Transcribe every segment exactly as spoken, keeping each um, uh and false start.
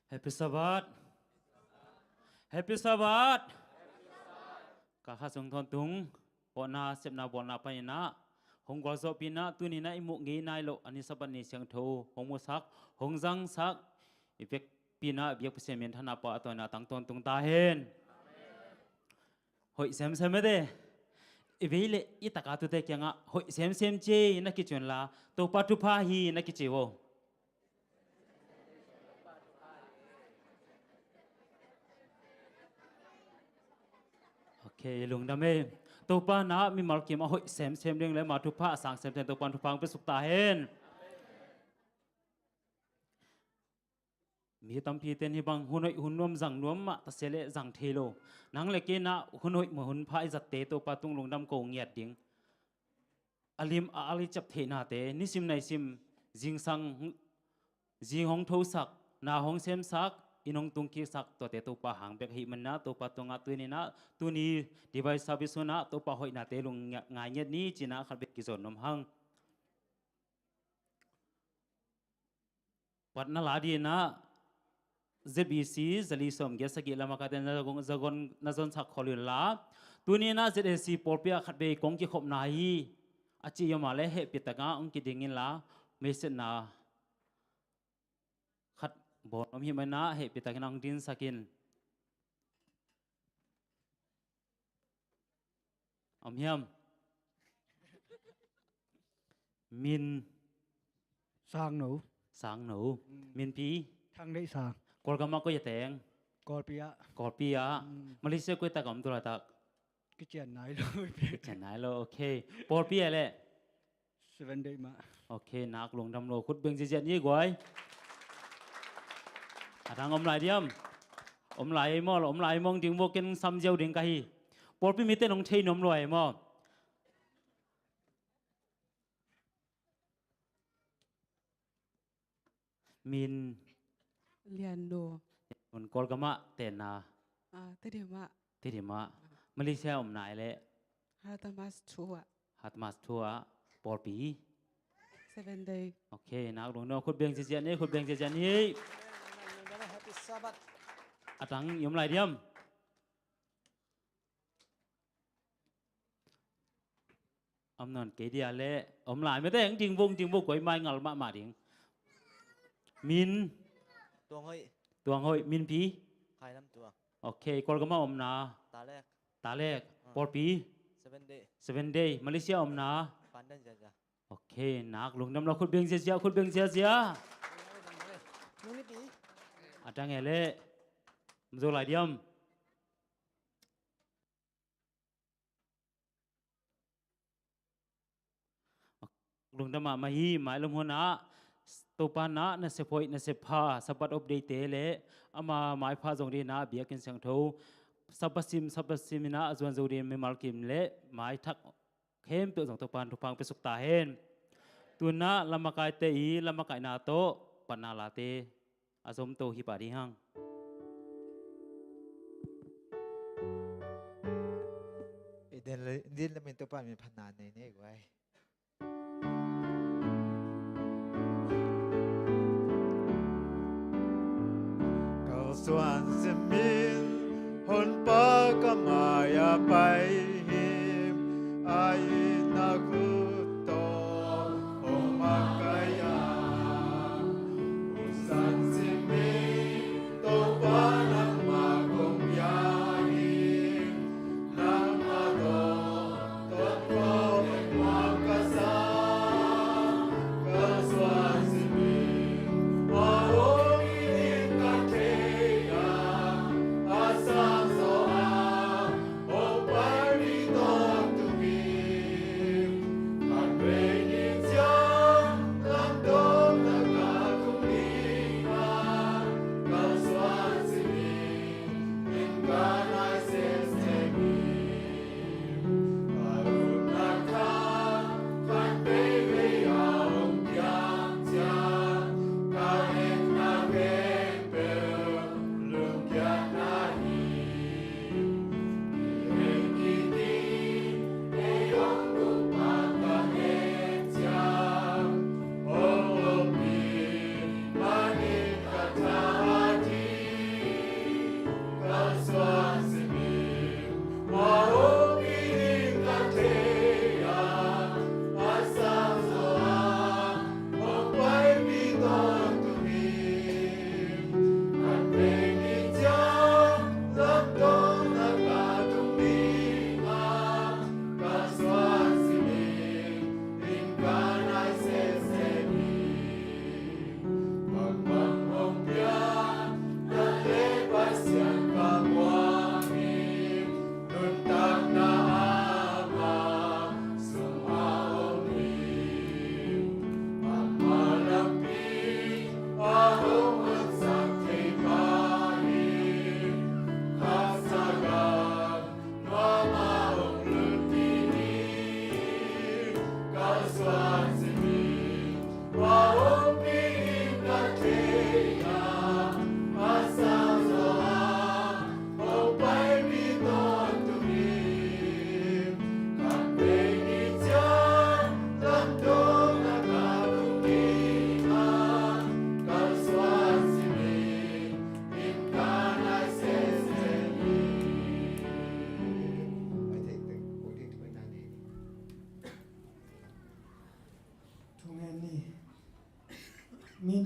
Happy Sabbath. Happy Sabbath. Ka kha sung thawn tung, hawhna sepna bawlna paninah hong gualzawhpinah tuninah i muh ngei nai loh a ni Sabbath ni siangtho hong musak, hong zangsak, i vekpinah biak Pasian min thana pa a tawina tang tawntung ta hen. Hoih semsem mete. I vei le i taka tute kiangah hoih semsem ci ei na kici unla, Topa thupha hi na kici vo. Ok, lungdam ei. Topa na mimal kim a hoih semsem ding le ma thupha a sang semsem Topa thupha hong pe suk ta hen. Mi tampi ten hih bang hun hoih hun nuam zang nuam mah ta se leh zang thei lo. Nang le kei na hun hoih mah hun pha i zatte Topa tung lungdam ko ngiat ding. A lim a al i ciap theihnate nisim naisim zingsang, zing hong thosak, na hong semsak, inn hong tungkiksak, tuate Topa hang bek ahih maninah Topa tungah tuninah tuni divine service hunah Topa hoihnate lung ngai ngiat ni cinah khat bek kizon nuam hang. Patna la dinah Z B C zali sawm giat sagih lam a kate na zon, na zonsak khol unla. Tuninah Z A C pawlpi ah khat vei kong kikhopna hi a cih yomah le hehpih takah hong kiding inla, meisetna khat bawl om hih maninah hehpih takin hong dinsak in. Om hiam? Min? Sangno. Sangno. Mm. Minpi? Thangdeih Sang. Kawlgam ah koi a teng? Kawlpi ah. Kawlpi ah. Mm. Malaysia koi tak a om tu laitak? Kician nai lo. Kician nai lo, ok. Pawlpi ah leh? Seven Day mah. Ok, nak lungdam lo, khut beng ziahziah ni guai. A dang om lai diam? Om lai ei maw, om lai ei maw, ding vo, ken sam ziau ding ka hi. Pawlpi mite nong thei nuam lo ei maw? Min? Lian Lo. Lian Lo, Kawlgam ah tenna? Ah, Tedim ah. Tedim ah. Ah. Malaysia om nai leh? Hartamas Two ah. Hartamas Two ah. Pawlpi? Seven Day. Ok, nak lungdam, khut beng ziahziah ni, khut beng ziahziah ni. Happy Sabbath. A dang i om lai diam? Om nawn kei dia leh, om lai mete, ding vo, ding vo, koi mai ngal mahmah ding. Min? Tuang Hoih. Tuang Hoih, minpi? Khai Lam Tuang. Ok, Kawlgam ah omna? Talek. Talek. Ah. Pawlpi? Seven Day. Seven Day. Malaysia omna? Pandan Jaja. Ok, nak lungdam lo, khut beng ziahziah, khut beng ziahziah. A dang e leh, om zo lai diam? Lungdam mahmah hi. Mailam hunah Topa na, nasep hoih nasep pha, Sabbath update te le ama maipha zong dinah biakinn siangtho, Sabbath sim, Sabbath sim inah a zuan zo ding mimal kim le maithak khempeuh zong Topa in thupha hong pia suk ta hen. Tunah lamakaite i lamakaihna tawh patna late a zom to hi pah ding hang. I din le, din le min Topa min phatna nei nei guai. Kalsuan simin Honpa ka mai-a pai hi. A itna khut tawh hong makaih a, hun san simin Topa nangmah kong pia hi. Nangmah tawh tawh kong en mah ka sa. Kalsuan simin a hong it in ka thei a, a sang zaw a hong pai mi tawntung hi.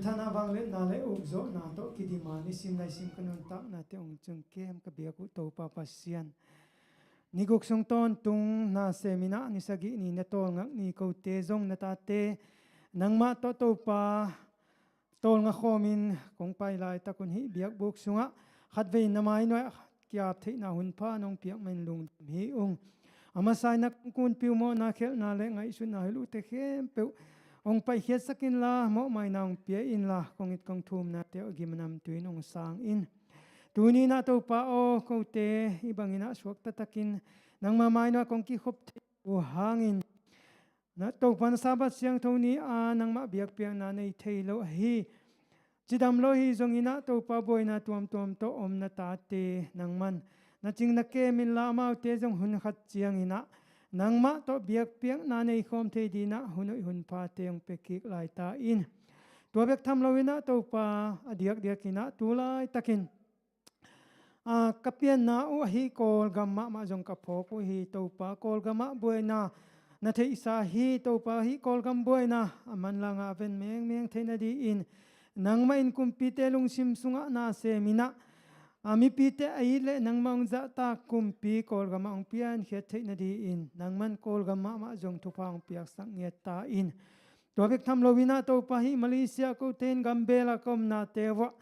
Sana vangliatna le ukzawhna tawh kidima nisim naisim ka nuntaknate hong ciang kem ka biak uh Topa Pasian, ni guk sung tawntung na seminah ni sagih ni na tawlngak ni kote zong na tate nangmah tawh Topa tawlnga khawmin kong pai laitak un hih biakbuk sungah khatvei na mainuai kiap theihna hunpha nong piak manin lungdam hi ung. A masa-in a kong kunpi uh mawhna khelhna le ngaihsutna hi luhte khempeuh hong paikhiatsak inla mawhmaina hong pia inla kong it kong thumnate uh a gim a namtui in hong sang in. Tuni-in ah Topa aw, kote hih bangin ah suakta takin nangma mainuai kong kikhop thei uh hangin na Topa na Sabbath siangtho ni-a nangmah biakpiakna nei thei lo ahi. Cidam lo hi zongin ah Topa buaina tuamtuam tawh om na tate nangman na cing na kem inla amaute zong hun khat ciangin ah nangmah tawh biakpiakna nei khawm thei dingin ah hun hoih hun phate hong pia kik lai ta in. Tua bek tham loin ah Topa a diakdiakin ah tu laitakin a, ka pianna uh ahi Kawlgam mahmah zong ka phawk uh hi Topa. Kawlgam ah buaina na theihsa hi Topa, hih Kawlgam buaina a manlang a ven mengmeng theih nadingin nangmah in kumpite lungsim sungah na semin ah, a, mipite a it le nangmah hong zahtak kumpi Kawlgam ah hong piankhiat theih nadingin nangman Kawlgam mahmah zong thupha hong piaksak ngiat ta in. Tua bek tham loin ah Topa, hih Malaysia kote in gambel a ka omnate uah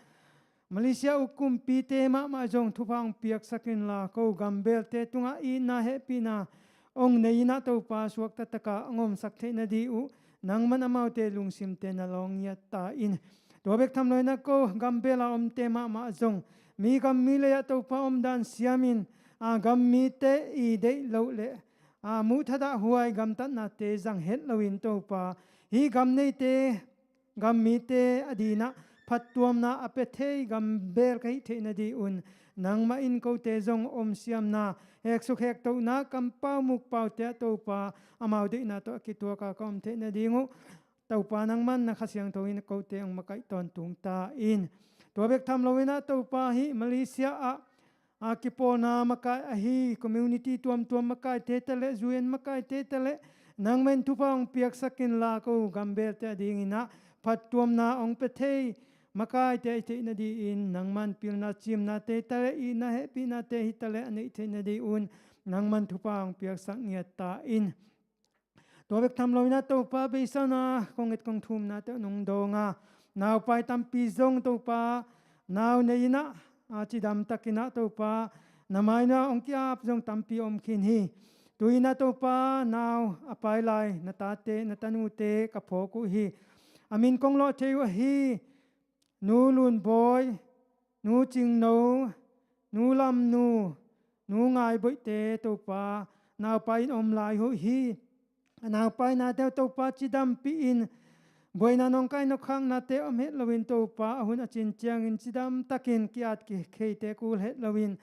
Malaysia uk kumpite mahmah zong thupha hong piaksak inla ko gambelte tungah itna hehpihna hong nei in ah Topa suakta taka hong omsak theih nading uh nangman amaute lungsimte na lawng ngiat ta in. Tua bek tham loin ah ko gambel a omte mahmah zong mi gam mi lei ah Topa omdan siamin, a, gam mite i deih loh le, a, muhthadah huai gamtatnate zang het loin Topa hih gam neite gam mite a dingin ah phattuamna a pia thei gambel ka hih theih nading un nangmah in kote zong omsiamna, heksuk hektohna, kampau mukpaute ah Topa amau deihna tawh a kituak a ka om theih nading uh Topa nangman na Kha Siangtho in kote hong makaih tawntung ta in. Tua bek tham loin ah Topa, hih Malaysia ah a kipawlna makai ahi community tuamtuam makaite ta le, U N makaite ta le, nangmah in thupha hong piaksak inla ko gambelte a dingin ah phattuamna hong pia thei makaite a hih theih nadingin nangman pilna cimnate hi ta le, itna hehpihnate hi ta le a neih theih nading un nangman thupha hong piaksak ngiat ta in. Tua bek tham loin ah Topa, beisa-in ah kong et kong thumnate nong dawng a, naupai tampi zong Topa nau nei in ah, a, cidam takin ah Topa na mainuai ah hong ki-ap zong tampi om khin hi. Tu-in ah Topa nau a pai lai na tate na tanute ka phawk uh hi. A min kong lawh thei uh ahi Nu Lun Bawi, Nu Cing No, Nu Lam Nu, Nu Ngai Boihte Topa naupai in om lai uh hi. A naupainate uh Topa cidampih in buaina nawngkai nawkkhaknate om het loin Topa a hun a cin ciangin cidam takin ki-at kikheite kul het loin,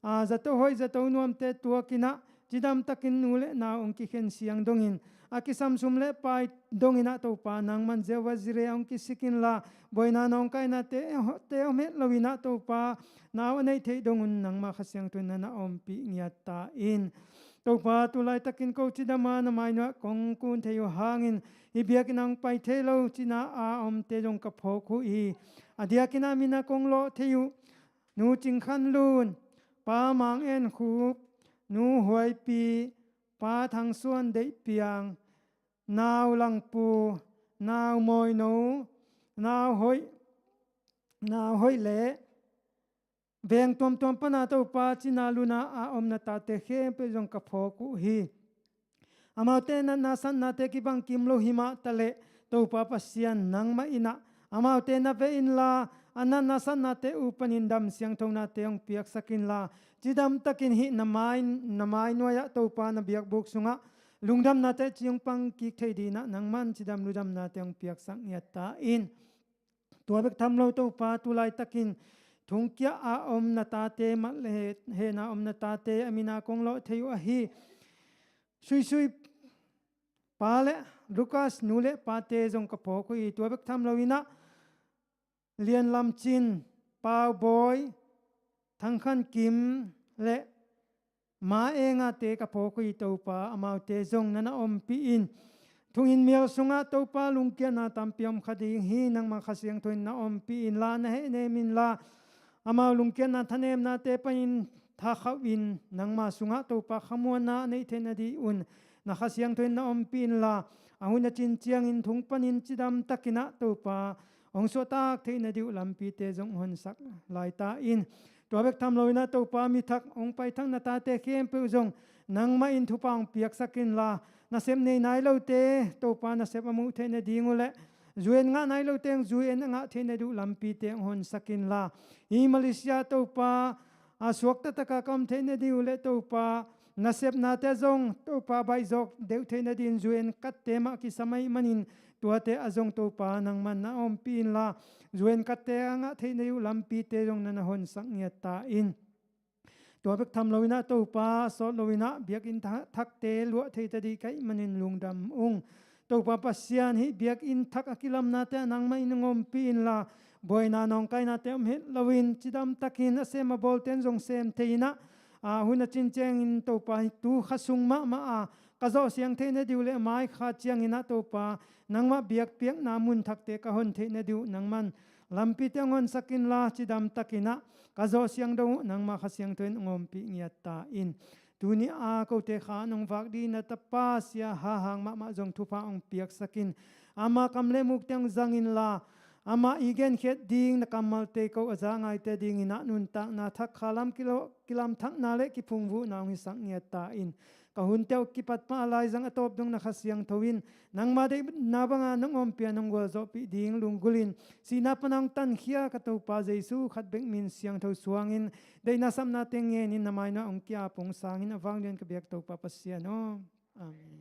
a, zato hoih zato nuamte tuakin ah cidam takin nu le nau hong kikhen siang dongin, a kisam sum le pai dongin ah Topa nangman Jehovah Jireh hong kisik inla buaina nawngkainate te om het loin ah Topa nau a neih theih dong un nangma Kha Siangtho in na na ompih ngiat ta in. Topa tu laitakin ko cidam a na mainuai ah kong kun thei uh hangin hih biakinn ah hong pai thei lo cina a omte zong ka phawk uh hi. A diakin ah min a kong lawh thei uh Nu Cing Khan Lun, Pa Mang En Khup, Nu Huai Pi, Pa Thang Suan Deih Piang, Nau Lang Pu, Nau Mawi No, Nau Hoih, Nau Hoih le veng tuamtuam pan a Topa cina luna a om na tate khempeuh zong ka phawk uh hi. Amaute natna satnate kibang kim lo hi mah ta leh Topa Pasian nangmah in ah amaute na veh inla, a natna satnate uh panin dam siangthonate hong piaksak inla, cidam takin hih na mai, na mainuai ah Topa na biakbuk sungah lungdamnate ci hong pang kik thei dingin ah nangman cidam ludamnate hong piaksak ngiat ta in. Tua bek tham lo Topa tu laitakin thongkia a om na tate, mat le he, hehna om na tate a min a kong lawh thei uh ahi Suisui pa le Lukas nu le pate zong ka phawk uh hi. Tua bek tham loin ah Lian Lam Cin, Pau Bawi, Thang Khan Kim le Ma Enga te ka phawk uh hi Topa, amaute zong na na ompih in. Thungen mial sungah Topa lungkiatna tampi om kha ding hi. Nangmah Kha Siangtho in na ompih inla, na hehnem inla, amau lungkiatna thanemnate panin thakhauh in, nangma sungah Topa khamuanna a neih theih nadih un na Kha Siangtho in na ompih inla, a hun a cin ciangin thung panin cidam takin ah Topa hong suahtak theih nadih uh lampite zong honsak lai ta in. Tua bek tham loin ah Topa, mi thak hong paithak na tate khempeuh zong nangmah in thupha hong piaksak inla, nasep nei nai lote Topa nasep a muh theih nading uh leh, zu-en ngah nai lote zong zu-en a ngah theih nadih uh lampite hong honsak inla, hih Malaysia Topa, a suakta taka ka om theih nadih uh leh Topa, nasepnate zong Topa baihzawk deuh theih nadin zu-en katte mah kisam ahih manin, tuate ah zong Topa nangman na ompih inla, zu-en katte a ngah theih nadih uh lampite zong na na honsak ngiat ta in. Tua bek tham loin ah Topa, a sawt loin ah biakinn tha-, thakte luah thei ta dih ka hih manin lungdam ung. Topa Pasian, hih biakinn thak a kilamnate ah nangmah in hong ompih inla, buaina nawngkainate om het loin cidam takin a sem a bawlte in zong sem thei in ah, a hun a cin ciangin Topa, hih tu kha sung mahmah a ka zawh siang theih nadih uh leh mai kha ciangin ah Topa, nangmah biakpiakna mun thakte ka hon theih nadih uh nangman lampite hong honsak inla, cidam takin ah ka zawh siangdong uh nangmah Kha Siangtho in hong ompih ngiat ta in. Tuni a kote kha nong vak dih na tapa Sia Ha Hang mahmah zong thupha hong piaksak in. Ama kam le mukte hong zang inla, amah i genkhiat ding na kammalte ko a za ngaite dingin ah nuntakna thak kha lam kilo-, kilamthakna le kiphungvuhna hong hisak ngiat ta in. Ka hunte uh kipat pah a laizang a tawp dong na Kha Siangtho in nangma deihna banga nong ompih a nong gualzawhpih ding lunggulhin, sihna pana hong tankhia ka Topa Jesu khat bek min siangtho suangin, deihna sapnate ngenin na maina hong ki-ap hong sangin a vanglian ka biak Topa Pasian aw. Amen.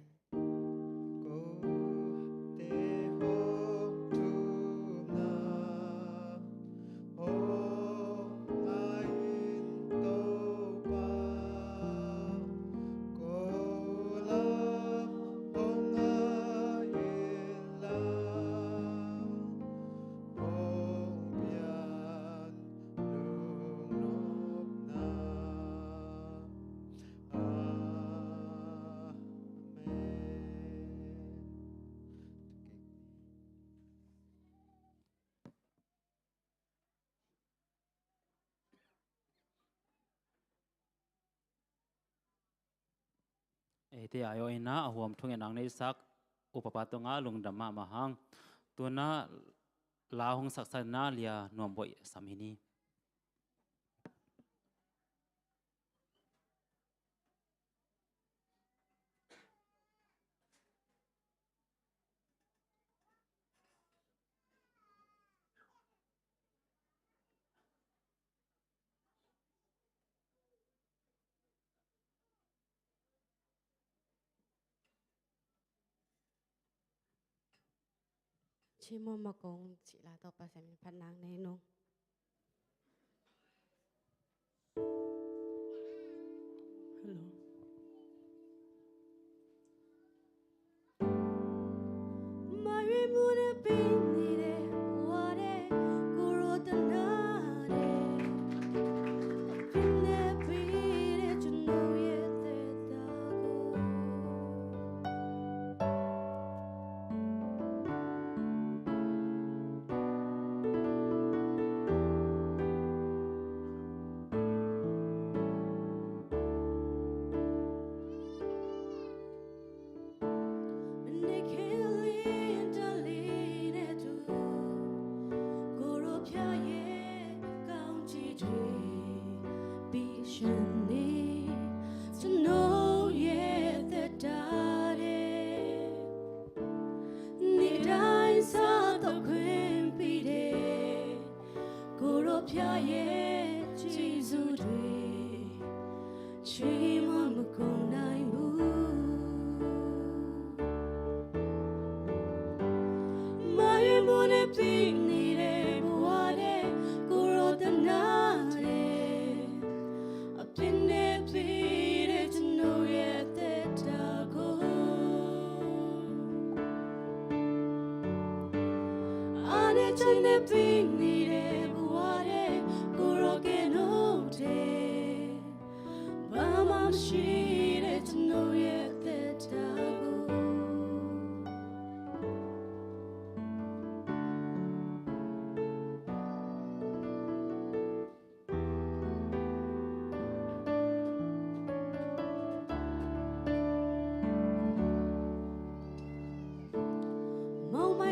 Eite a aw ina a huam thungen ang neisak upapa tungah lungdam mahmah hang. Tuna la hong saksan na Lia Nuam Boih sam hi ni. Cimawh makong cih la tawh Pasian min phat nang nei nung. Hello.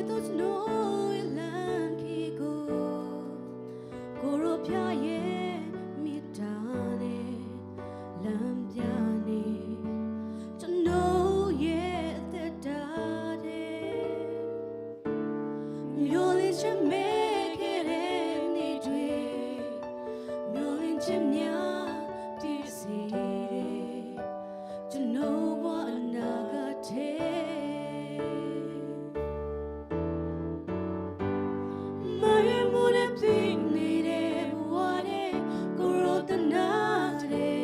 ကျွန်တော်ရဲ့လမ်းခရီးကို ကိုယ်တော်ဘုရားရဲ့မေတ္တာနဲ့ လမ်းပြနေ၊ ကျွန်တော်ရဲ့အသက်တာထဲ မျှော်လင့်ချက်မဲ့ခဲ့တဲ့နေ့တွေ မျှော်လင့်ချက်များပြည့်စေတဲ့ ကျွန်တော်ဘဝအနာဂတ်ထဲ မရမှုနဲ့ပြည့်နေတဲ့ဘဝထဲ ကိုယ်တော်သနားတဲ့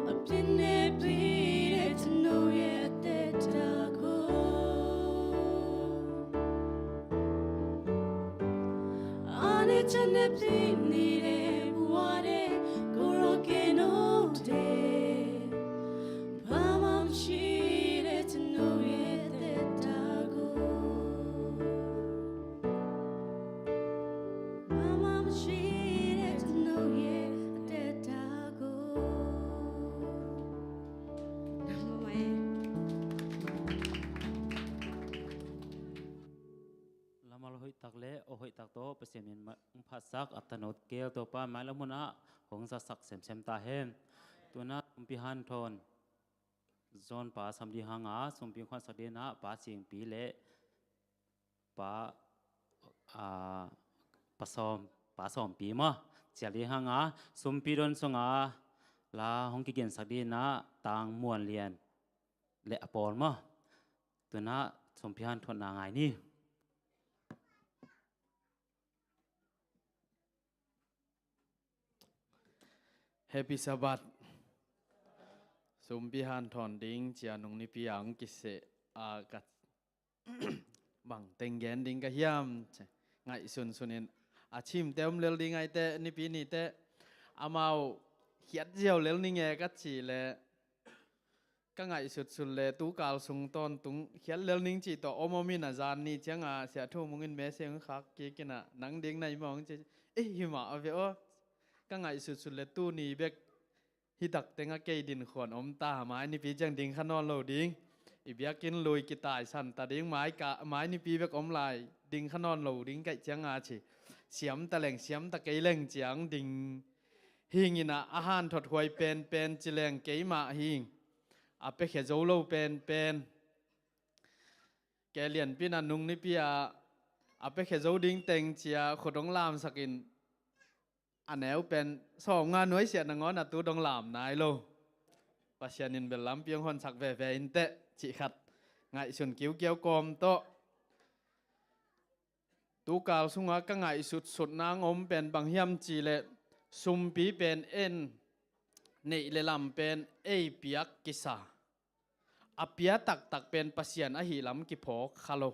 အပြစ်နဲ့ပြည့်တဲ့ကျွန်တော်ရဲ့အသက်တာကို အားနဲ့ချက်နဲ့ပြည့်နေတဲ့ဘဝထဲ ကိုယ်တော်ကယ်နှုတ်တယ်။ ဘာမှမရှိတဲ့ကျွန်တော်ရဲ့သက်တာကို ဘာမှမရှိတဲ့ကျွန်တော်ရဲ့အသက်တာကို Lama lo hoih tak le aw hoih tak tawh Pasian min ma-, hong phatsak a tanut keel Topa mai lam hunah hong zasak semsem ta hen. Tuna Sumpi Hanthawn John pa sam ding hanga, Sumpi khuansak dingah Pa Singpi le Pa, a, Pa Sawm, Pa Sawmpi maw, cial ding hanga, Sumpi don sunga la hong kigensak dingah Tang Muan Lian le a pawl maw. Tuna Sumpi Hanthawnna ngai ni. Happy Sabbath. Sumpi hanthawn ding cia nung nipi a hong kiseh a ka bang teng gen ding ka hiam ci ngaihsun sunin a chimte om lel ding aite nipi nite amau khiat ziau lel ning e ka ci le ka ngaihsut sun le tukal sung tawntung khiat lel ning cih tawh om om in a zan ni cianga Sia Thu Mung in message hong khak kik in a nang ding na i mawng ci ei himah a ve aw ka ngaihsut sun le tuni bek hi tak teng a kei din khuan om ta mai nipi ciang ding kha nawn lo ding i biakinn lui kitaisan ta ding mai ka mai nipi bek om lai ding kha nawn lo ding kaih cianga ci siam ta leng siam ta kei leng ciang ding hing in a a hanthot huai penpen ci leng keimah hing a piakhia zo lo penpen ke lianpi in a nung nipi a a piakhia zo ding teng cia khut hong lamsak in a neu pen sawmnga nuaisiah nangawn a tu dong lam nai lo. Pasian in bel lampi hong honsak veve inteh cih khat ngaihsun kiukiau kawm tawh tukal sunga ka ngaihsutsut nang om pen bang hiam cih leh sumpi pen en neih le lam pen ei piak kisa a pia taktak pen Pasian ahi lam kiphawk kha lo.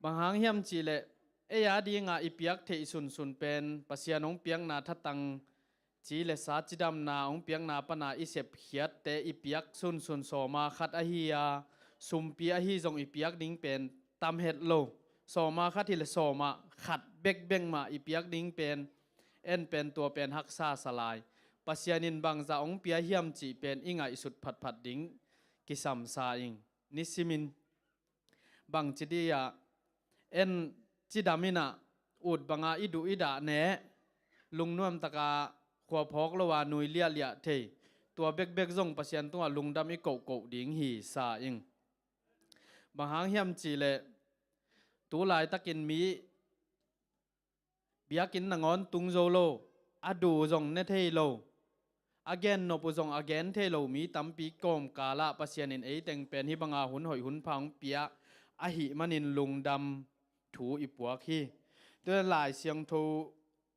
Bang hang hiam cih leh ei a dingah i piak theih sunsun pen Pasian hong piakna thatang ci le sa cidamna hong piakna pana i sepkhiatte i piak sunsun sawma khat ahi a sumpi ahi zong i piak ding pen tam het lo. Sawma khat hi le sawma khat bekbek mah i piak ding pen en pen tua pen haksa sa lai. Pasian in bangzah hong pia hiam cih pen i ngaihsut phatphat ding kisamsa ing. Nisimin bangci dih ah en cidam in ah ut banga i duh i dah ne lungnuam taka khuaphawk lo a nui liahliah thei tua bekbek zong Pasian tungah lungdam i kohkoh ding hi sa ing. Bang hang hiam cih leh tu laitakin mi biakinn nangawn tung zo lo, a duh uh zong ne thei lo, a gennop uh zong a gen thei lo mi tampi kawmkalah Pasian in eiteng pen hih banga hun hoih hun pha hong pia ahih manin lungdam thu i puak hi. Tua Lai Siangtho,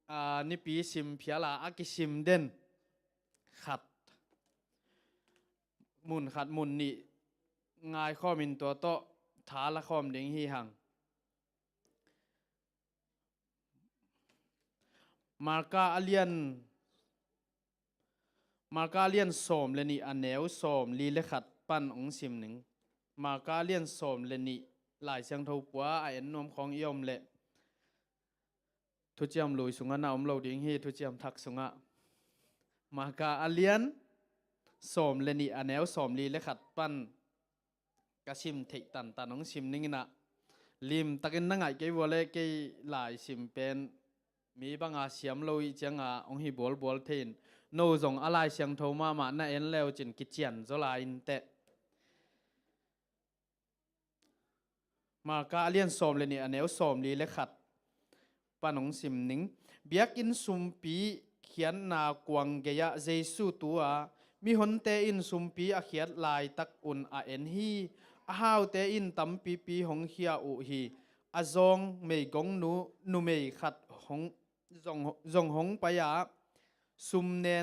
aa, nipi sim phiala a kisim den khat mun khat mun nih ngaikhawmin tua tawh tha la khawm ding hi hang. Marka a lian Marka a lian sawm le nih a neu sawm li le khat pan hong sim ning. Marka a lian sawm le nih Lai Siangtho pua a en nuam khawng i om leh thuciam lui sungah na om lo ding hi, thuciam thak sungah. Marka a lian sawm le nih a neu sawm li le khat pan ka sim theih tantan hong sim ning in ah, limtakin na ngaih kei vua leh kei lai sim pen mi banga siam lo ih cianga hong hi bualbual thei in, no zong a Lai Siangtho mahmah na en leu cin kician zaw lai inteh. Marka a lian sawm le nih a neu sawmli le khat pan hong sim ning. Biakinn sumpi khiatna kuang gei-ah Jesu tu a, mihonte in sumpi a khiat laitak un a en hi. A haute in tampipi hong khia uh hi. A zawng meigongnu numei khat hong zong, zong hong pai a, sumnen